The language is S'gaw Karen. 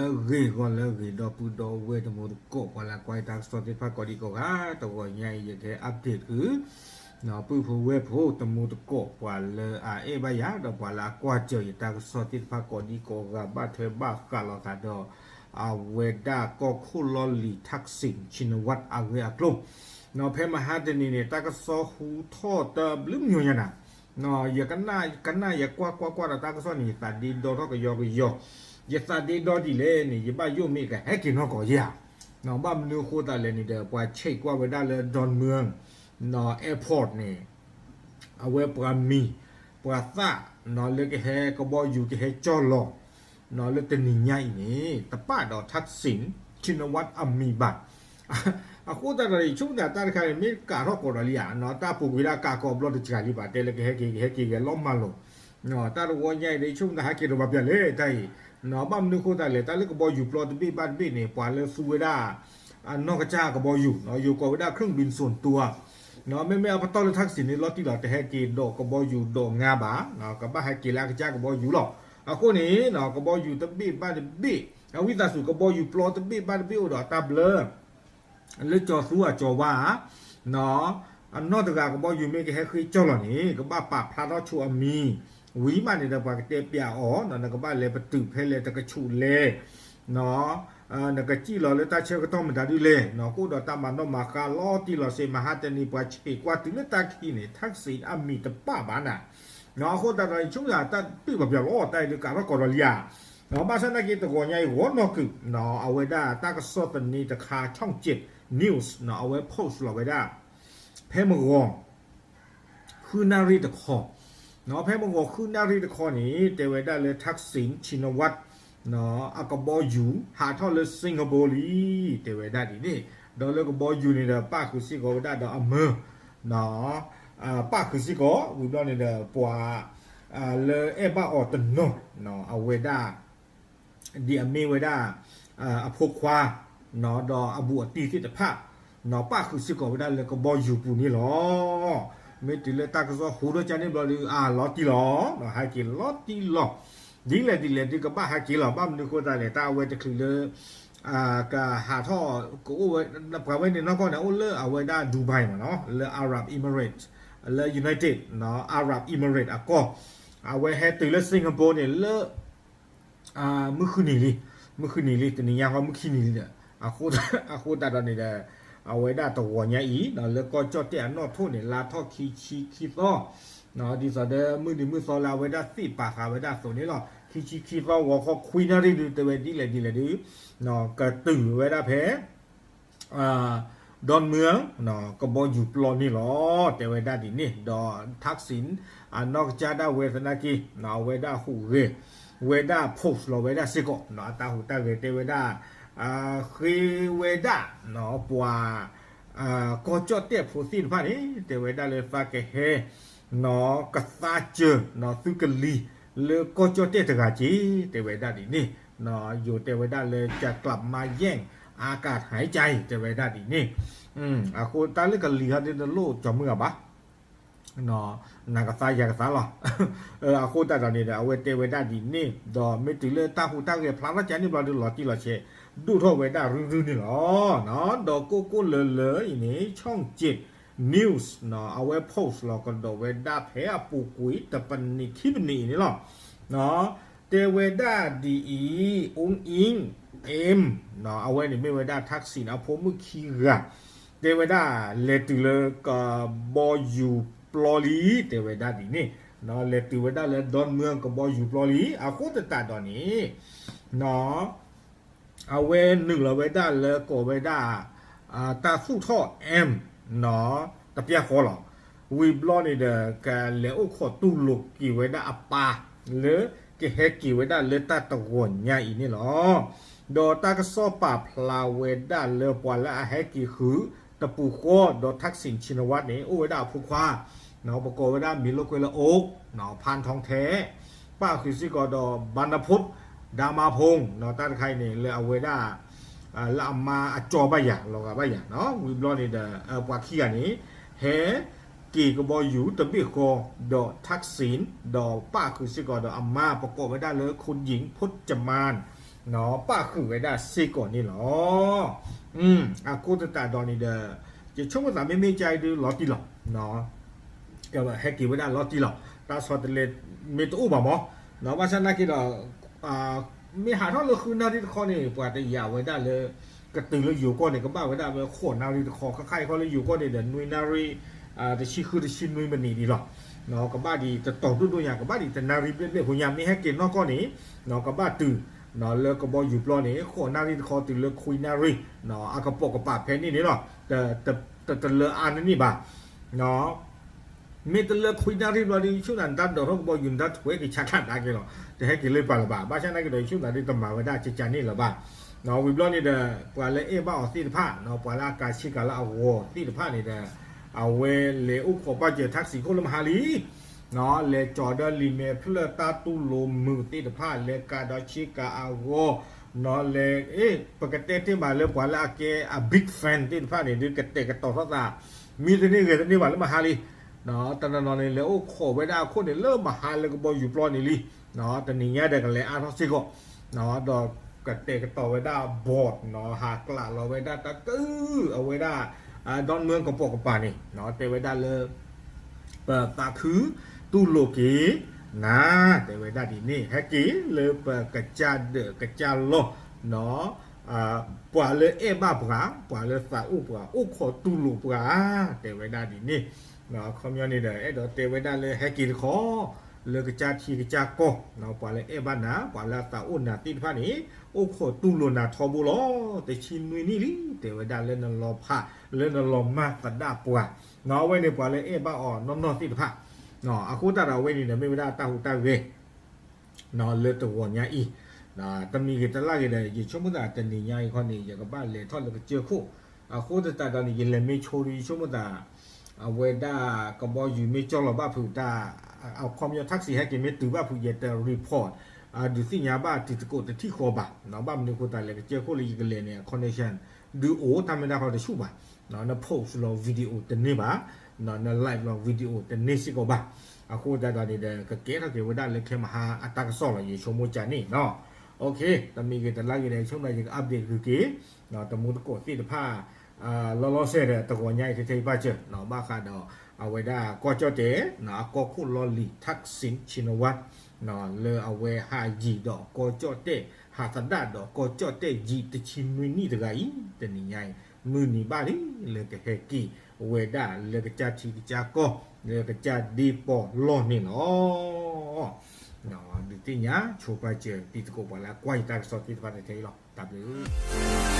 ဂ့ၤဂီၤလၢအဂ့ၤ ဒီပုၢ်ဒီဝဲၢ်တံၤသကိး ပှၤလၢအကွၢ်ယတၢ်ကစီၣ်သ့ၣ်တဖၣ်ကိးဒံကိးဂၤ, တဂီၤညါအံၤ ယကဟဲ update သု ပုၢ်ဖိဝဲၢ်ဖိ တံၤသကိးပှၤလၢအအဲၣ်ဘၣ်ယၤ ဒီးပှၤလၢအကွၢ်စၢၤယတၢ်ကစီၣ်သ့ၣ်တဖၣ်ကိးဒံကိးဂၤ ဘၣ်ထွဲဘၣ်ဃးလိာ်သးဒီး အဝဲဒၣ်ကီၢ်ခိၣ်လီၢ်လံၤ Thaksin Shinawatra အဂ့ၢ်အကျိၤ ဖဲမဟါတနံၤန့ၣ် တၢ်ကစီၣ်ဟူထီၣ်တဘျုးမံၤညါနၤ, ယကနၣ်ယကွၢ်ကွၢ်ကွၢ်ဒီးတၢ်ကစီၣ်န့ၣ် ယသးဒ့ဒီထီၣ်ကယီကယီ, ယသးဒ့ဒီဒ်လဲၣ်န့ၣ် ယဘၣ်ယိၣ်မ့ၢ်ကဟဲက့ၤနီၢ်ကီၢ်ဧါ, ဘၣ်မနုၤအဃိသတးလဲၣ်န့ၣ်ဒီး ပှၤဆဲးကွၢ်ဝဲဒၣ်လၢ Don Mueang airport န့ၣ် အဝဲပှၤမံၤ ပှၤသၣ် လၢကဟဲကဘီယူၤကဟဲကၠီၢ်လီၤ လၢတနံၤညါအံၤန့ၣ် တပာ်ဒီး Thaksin Shinawatra အမံၤဘၣ်. အဃိသတးဒီး ယဆိကမိၣ်သးတၢ်တခါန့ၣ် မ့ၢ်ကးထီၣ်ကိးဒီးလံဧါ, တၢ်ပူၤကွံာ်ဒၣ်ကးကိးဘျီတစှၤလံဘၣ်, တဲလၢကဟဲက့ၤ ကဟဲက့ၤဂဲၤလီၤမၢ်လိာ်, တၢ်တဝီညါအံၤဒီး ယဆိကမိၣ်သးဟဲက့ၤဒီးဘၣ်ပျၢ်လဲၣ်တၢ်အံၤ, ဘၣ်မနုၤအဃိသတးလဲၣ်, တၢ်လၢကဘီယူၤပျီတဘ့ၣ်ဘၣ်တဘ့ၣ်န့ၣ် ပှၤလၢသူဝဲဒၣ် အနီၢ်ကစၢ်ကဘီယူၤ ယိၤကိးဝဲဒၣ် เครื่องบินส่วนตัว မ့မ့ၢ်အပတီၢ်လၢ Thaksin န့ၣ် လီၤတံၢ်လီၤ တဟဲက့ၤဒီးကဘီယူၤဒီးငါဘၣ်, ကဘၣ်ဟဲက့ၤလၢအကစၢ်ကဘီယူၤလီၤ. အဃိန့ၣ် ကဘီယူၤတဘ့ၣ်ဘၣ်တဘ့ၣ် အဝံသးစူၤ ကဘီယူၤပျီတဘ့ၣ်ဘၣ်တဘ့ၣ်အိၣ်ဒီးတၢ်ဘျၢ လၢကၠီၤသူအကၠီၤဝါ အနီၢ်တဂၤကဘီယူၤမ့ၢ်ကဟဲဃ့ကၠီၢ်လီၤန့ၣ် ကဘၣ်ပာ်ဖျါထီၣ်ဆိအမံၤ ဝံၤမးန့ၣ်ဒီး ပှၤကတဲပျးအီၤ နကဘၣ်လဲၤပတုာ်ဖဲလဲၣ် တကဆူးလဲၣ် နကစံၣ်လီၤလၢတၢ်ဆၢကတီၢ်မတၤဒုလဲၣ်, ကအိၣ်ဒီးတၢ်မၤနီၣ်မၤဃါလီၤတံၢ်လီၤဆဲး မဟါတနံၤ ပှၤဆဲးကွၢ်တုၤလၢတၢ်ခံးန့ၣ် Thaksin အမံၤတပာ်ဘၣ်နၤ. အဃိသတးဒီး ယဆိကမိၣ်သးတၢ်ဘျုးဘၣ်ပျၢ်လီၤ တၢ်အံၤဒုးကးထီၣ်ကိးဒီးလံဧါ, ဘၣ်ဆၣ်သနာ်က့ တဂီၤညါအံၤ ဂီၤနီၢ်ကုာ် အဝဲဒၣ်တၢ်ကစီၣ်သန့တခါ ช่องเจ็ด News အဝဲ post လီၤဝဲဒၣ် ဖဲမုၢ်ဂီၤ ဃုနၣ်ရံၣ်တခီ, ဖဲမုၢ်ဂီၤဃုနၣ်ရံၣ်တခီန့ၣ် တဲဝဲဒၣ်လၢ Thaksin Shinawatra အကဘီယူၤ ဟးထီၣ်လၢ Singapore လံ တဲဝဲဒၣ်ဒ်န့ၣ်, ဒီးလၢကဘီယူၤန့ၣ်ဒီး ပၣ်ဃုာ်စ့ၢ်ကီးဝဲဒၣ်ဒီးအမၢ ပၣ်ဃုာ်စ့ၢ်ကီး ဝံၤဘျီန့ၣ်ဒီး ပှၤ လၢအဲၣ်ဘၣ်အီၤတနီၤ အဝဲဒၣ် ဒ်အမ့ၢ်ဝဲဒၣ် အဖိခွါ ဒီးအဘူးအတံၢ်သ့ၣ်တဖၣ် ပၣ်ဃုာ်စ့ၢ်ကီးဝဲဒၣ်လၢကဘီယူၤပူၤန့ၣ်လီၤ. မ့ၢ်တုၤလၢတၢ်ကစီၣ်ဟူထီၣ်ကန့ၣ်ဘျီဒီး အလီၤတံၢ်လီၤ, ဟဲက့ၤလီၤတံၢ်လီၤ, ဒ်လဲၣ်ဒ်လဲၣ်ဒုးကဘၣ်ဟဲက့ၤလီၤ. ဘၣ်မနုၤအဃိသတးလဲၣ် တၢ်အဝဲတချုးလၢ ကဟးထီၣ် ကအိၣ်ဝဲ ပှၤဝဲန့ၣ်နီၢ်ကီၢ်န့ၣ် အိၣ်လၢအဝဲဒၣ် Dubai မ့ၢ်နီၤ လၢ Arab Emirates လၢ United Arab Emirates အကီၢ်, အဝဲဟဲတုၤလၢ Singapore န့ၣ်လၢ မုၢ်ဃုနံၤလံ, မုၢ်ဃုနံၤလံ တနံၤညါဃီမုၢ်ခံနံၤလံဒီး အဃိသတးဒီးန့ၣ်ဒီး အဝဲဒၣ်တဂီၤညါအံၤ လၢကီၢ်ကၠီၣ်တဲၣ်အနီၢ်ထိၣ်န့ၣ် လါထီၣ်ခံဆံခံသီ ဒ်သိးဒီးမုၢ်နံၤမုၢ်သီလၢအဝဲဒၣ်သ့ၣ်ပာ်ဃာ်ဝဲဒၣ်အသိးန့ၣ်လီၤ. ခံဆံခံသီ ဂီၤခီခွံနၣ်ရံၣ်ဒုး တဲဝဲဒ်လဲၣ်ဒ်လဲၣ်ဒုး ကတုၤဝဲဒၣ်ဖဲ Don Mueang ကဘီယူၤပျီန့ၣ်လီၤ. တဲဝဲဒၣ်ဒ်န့ၣ် ဒီး Thaksin အနီၢ်ကစၢ်ဒၣ်ဝဲသနာ်က့ အဝဲဒၣ်ဟူးဂဲၤဝဲဒၣ် post လီၤဝဲဒၣ်စ့ၢ်ကီး အတၢ်ဟူးတၢ်ဂဲၤတဲဝဲဒၣ် ဃ့ဝဲဒၣ် ပှၤ ကီၢ်ကၠီၣ်တဲၣ်ဖိသ့ၣ်တဖၣ်န့ၣ် တဲဝဲဒၣ်လၢသးကဟဲ ကသါစၢၤ သုကလံၤလၢကီၢ်ကၠီၣ်တဲၣ်တဂၤက့ၤ တဲဝဲဒၣ်ဒ်န့ၣ် ယိၤတဲဝဲဒၣ်လၢ จะกลับมาแย่งอากาศหายใจ တဲဝဲဒၣ်ဒ်န့ၣ် အဃိတၢ်လၢကလံၤဟီဒ်တလိၣ်ကၠီၤမုၢ်ဂၤဘၣ် နကသါယၤကသါလီၤ. အဃိသတးဒီးန့ၣ်ဒီး အဝဲတဲဝဲဒၣ်ဒ်န့ၣ် ဒီးမ့ၢ်တုၤလၢတၢ်ဟူးတၢ်ဂဲၤဖျါထီၣ်ကန့ၣ်ဘျီဒီး လီၤတံၢ်လီၤဆဲး ဒိၣ်ထီၣ်ဝဲဒၣ်ရုၢ်ရုၢ်န့ၣ်လီၤ. ဒီးကိၢ်ကိၢ်လၢၤလၢၤအံၤန့ၣ် ช่องเจ็ด News အဝဲ post လီၤကဒီးဝဲဒၣ်ဖဲအပူၤကွံာ် တပနံးခံပနံးအံၤန့ၣ်လီၤ. တဲဝဲဒၣ်ဒ်အံၤ အူအ့ၣ် အဝဲန့ၣ်မ့ၢ်ဝဲဒၣ် Thaksin အဖိမုၣ်ခံဂၤ တဲဝဲဒၣ်လဲၤတုၤလၢကဘီယူၤပျီလံ တဲဝဲဒၣ်ဒ်န့ၣ် လဲၤတုၤဝဲဒၣ်လၢ Don Mueang ကဘီယူၤပျီလံ အဃိသတးဒီးန့ၣ် အဝဲနုာ်လီၤဝဲဒၣ်လၢကိးဝဲဒၣ် တၢ်သူၣ်ထီၣ် M တပျၢ်ဃီလီၤ. ဝံၤဘျီန့ၣ်ဒီး ကလဲၤအိၣ်ခိးတူၢ်လိာ်က့ၤဝဲဒၣ်အပၢ် လၢကဟဲက့ၤဝဲဒၣ်လၢတၢ်တဂီၤညါအံၤန့ၣ်လီၤ. ဒီးတၢ်ကစီၣ်ပာ်ဖျါဝဲဒၣ်လၢပှၤလၢအဟဲက့ၤဃုာ်တပူၤဃီ ဒီး Thaksin Shinawatra န့ၣ် အိၣ်ဝဲဒၣ်အဖိခွါ ပကိးဝဲဒၣ်မံၤလိာ်ကွဲလၢ အိၣ် ဖၢၣ်ထီထဲ ပၣ်ဃုာ်စ့ၢ်ကီးဒီး ဘၣ်နၢ်ဖိ ဒၣ်မါဖိ တၢ်တခါအံၤန့ၣ် လၢအဝဲဒၣ် လၢအမါအကၠီဘၣ်ယၤ လီၤဂာ်ဘၣ်ယၤ ဝံၤဘျီန့ၣ်ဒီး ပှၤခံဂၤန့ၣ် ဟဲက့ၤကဘီယူၤတဘ့ၣ်ဃီ ဒီး Thaksin ဒီးပၣ်ဃုာ်စ့ၢ်ကီးဒီးအမါ ပကိးဝဲဒၣ်လၢ คุณหญิงพจมาน ပၣ်ဃုာ်ဝဲဒၣ်စ့ၢ်ကီးန့ၣ်လီၤ. အဃိသတးဒီးန့ၣ်ဒီး ယဆိကမိၣ်သးမ့မ့ၢ်ကါအံၤဒုးလီၤတံၢ်လီၤ, ကဟဲက့ၤဝဲဒၣ်လီၤတံၢ်လီၤ. တၢ်ဆီတလဲမ့ၢ်တအိၣ်ဘၣ်မး, ဘၣ်ဆၣ်နာ်က့ဒီး မ့ၢ်ဟးထီၣ်လၢဃုနၣ်ရံၣ်တခီန့ၣ် ပှၤတယာ်ဝဲဒၣ်လၢ ကတုၤလၢယိၤကီၢ်န့ၣ် ကဘၣ်ဝဲဒၣ်ဝဲဃိးနၣ်ရံၣ်တခီ, ခါခါအံၤခီလၢယိၤကီၢ်န့ၣ်ဒီး နွံနၣ်ရံၣ် တဆံဃု တဆံနွံမံးနံးဒံးလီၤ. ကဘၣ်ဒံးတတီၤဒိၣ်ဒိၣ်ညါ, ကဘၣ်ဒံးတနၣ်ရံၣ်ဘျဲၣ်ဘျဲၣ်ဖိညါ, မ့ၢ်ဟဲက့ၤနီၢ်ကီၢ်န့ၣ် ကဘၣ်တုၤ လၢကဘီယူၤပျီန့ၣ် ဃိးနၣ်ရံၣ်တခီတုၤလၢခွံနၣ်ရံၣ်, အကပိာ်ကပၤဖဲန့ၣ်န့ၣ်လီၤ. တလၢအါန့ၢ်န့ၣ်ဘၣ်. မ့ၢ်တလၢခွံနၣ်ရံၣ်ဘျီဒီး ယဆိကမိၣ်နတၢ်ဒိးထီၣ်ကဘီယူၤ နတၢ်ထွဲက့ၤဆါခါဒါက့ၤလီၤ, တဟဲက့ၤလၢပှၤလၢၤဘၣ်. ဘၣ်ဆၣ်နာ်က့ဒီး ယဆိကမိၣ်သးဒ်တမၤဝဲဒၣ်ကကန့ၣ်လၢၤဘၣ်. ဝံၤဘျီန့ၣ်ဒီး ပှၤလၢအဲၣ်ဘၣ်အီၤသ့ၣ်တဖၣ်, ပှၤလၢအကၤဆ့ကၤလၢအဂီၤသ့ၣ်တဖၣ်န့ၣ်ဒီး အဝဲလဲၤအိၣ်ခိးပာ်စၢၤထၣ်စံးခိၣ်လၢမဟါလံ လဲၤကၠီၤဒီးလံာ်မဲာ်ဖျၢၣ်တၢ်တူၢ်လိာ်မုာ်သ့ၣ်တဖၣ်, လဲၤကၤဒီးဆ့ကၤအဂီၤ, လဲၤ ပကတဲတ့ၢ်မးလၢပှၤလၢအကဲအ big fan သ့ၣ်တဖၣ်န့ၣ် ဒုးကတဲာ်ကတီၤထီၣ်သး မံတန့ၢ်ဂဲၤတန့ၢ်ဘၣ်လၢမဟါလံ. တနီၤနီၤန့ၣ် လဲၤအိၣ်ခိးဝဲဒၣ်အခိၣ်န့ၣ်လၢမဟါလၢကဘီယူၤပျီန့ၣ်လံ. တနံၤညါဒီးကလဲၤအါထီၣ်စ့ၢ်ကီး, ဒီးကတဲာ်ကတီၤဝဲဒၣ် board နီၤ, ဟးကျးလီၤဝဲဒၣ်တၢ်က အဝဲဒၣ် ဒိမၢကပိာ်ကပၤန့ၣ် တဲဝဲဒၣ်လၢ ပသးခုတူၢ်လိာ်က့ၤနၤ, တဲဝဲဒၣ်ဒ်န့ၣ် ဟဲက့ၤလၢပကစၢ်ဒၢးကစၢ်လီၢ်နီၤ, ပှၤလၢအဲၣ်ဘၣ်ပှၤ, ပှၤလၢသးအိၣ်ပှၤ အိၣ်ခိးတူၢ်လိာ်ပှၤ, တဲဝဲဒၣ်ဒ်န့ၣ်. အခီပညီန့ၣ်ဒီး အဲၣ်ဒိးတဲဝဲဒၣ်လၢဟဲက့ၤတခီ လၢကစၢ်ထံကစၢ်ကီၢ်, ပှၤလၢအဲၣ်ဘၣ်နၤ ပှၤလၢအသးအိၣ်နၤသ့ၣ်တဖၣ်န့ၣ် အိၣ်ခိးတူၢ်လိာ်နၤထီဘိလီၤ. တဆံနွံနံၣ်လံ, တဲဝဲဒၣ်လၢနလီၤဖး လၢနလီၤမၢ်သဒၣ်ပှၤ, အဝဲန့ၣ်ပှၤလၢအဲၣ်ဘၣ်အီၤနီၢ်နီၢ်သ့ၣ်တဖၣ်. အဃိသတးဒီးအဝဲန့ၣ်ဒီး မ့ၢ်ဝဲဒၣ်တၢ်ဟူးတၢ်ဂဲၤ လၢတဂီၤညါအံၤ, တမံၤဂ့ၤတလၢ်ဂ့ၤဒီး ယဆိကမိၣ်သးတနံၤညါအံၤခီန့ၣ် ယကဘၣ်လဲၤထီၣ်လၢကစၢၢ်ခိၣ်, အဃိသတးဒီးန့ၣ် ယလဲၤမ့ၢ်ဆိဒီး ယဆိကမိၣ်သး အဝဲဒၣ်ကဘီယူၤမ့ၢ်ကၠီလီၤဘၣ်ဖုးတၢ်, အခီပညီ taxi ဟဲက့ၤမ့ၢ်တုၤဘၣ်ဖုး ယတ report ဒုးသ့ၣ်ညါဘၣ်တံၤသကိးတထံၣ်ဃီဘၣ်. ဘၣ်မနုၤအဃိသတးလဲၣ် ကစၢၢ်ခိၣ်လၢယကလဲၤန့ၣ် အ connection ဒုးအိၣ်တၢ်မ့ၢ်တၢ်တီတဆူၣ်ဘၣ်, န post လီၤ video တန့ၢ်ဘၣ်, န live လီၤ video တန့ၢ်စ့ၢ်ကီးဘၣ်. အဃိသတးဒီးန့ၣ်ဒီး ကကဲထီၣ်က့ၤဝဲဒၣ်လၢခဲမဟါအတၢ်ကစီၣ်လီၤ ယဆိကမိၣ်ကန့ၣ်နီၤ. တမံၤဂ့ၤတလၢ်ဂ့ၤဒီး ယဆိကမိၣ်ယက update ဂုၤက့ၤ တမူတကိးသ့ၣ်တဖၣ် လီၤလီၤဆဲးဒီး တဂီၤညါအံၤထဲထဲအံၤဘၣ်စၢၤ ဘၣ်ဃးဒီး အဝဲဒၣ်ကီၢ်ကၠီၣ်တဲၣ် အကီၢ်ခိၣ်လီၢ်လံၤ Thaksin Shinawatra လၢအဝဲဟးယံၤဒီးကီၢ်ကၠီၣ်တဲၣ် ဟးသဒၣ်ဒီးကီၢ်ကၠီၣ်တဲၣ်ယံၤတဆံနွံနံၣ်တဂၤအံၤ တနံၤညါအံၤ မုၢ်နံၤဘၣ်လံ လၢကဟဲက့ၤဝဲဒၣ်လၢကစၢ်ထံကစၢ်ကီၢ် လၢကစၢ်ဒ့ပီၢ်လီၢ်န့ၣ်လီၤ. ဒုးသ့ၣ်ညါ ဆိပာ်စၢၤတံၤသကိးပှၤလၢအကွၢ်ယတၢ်ကစီၣ်သ့ၣ်တဖၣ်ထဲအံၤလီၤ. တၢ်ဘျုး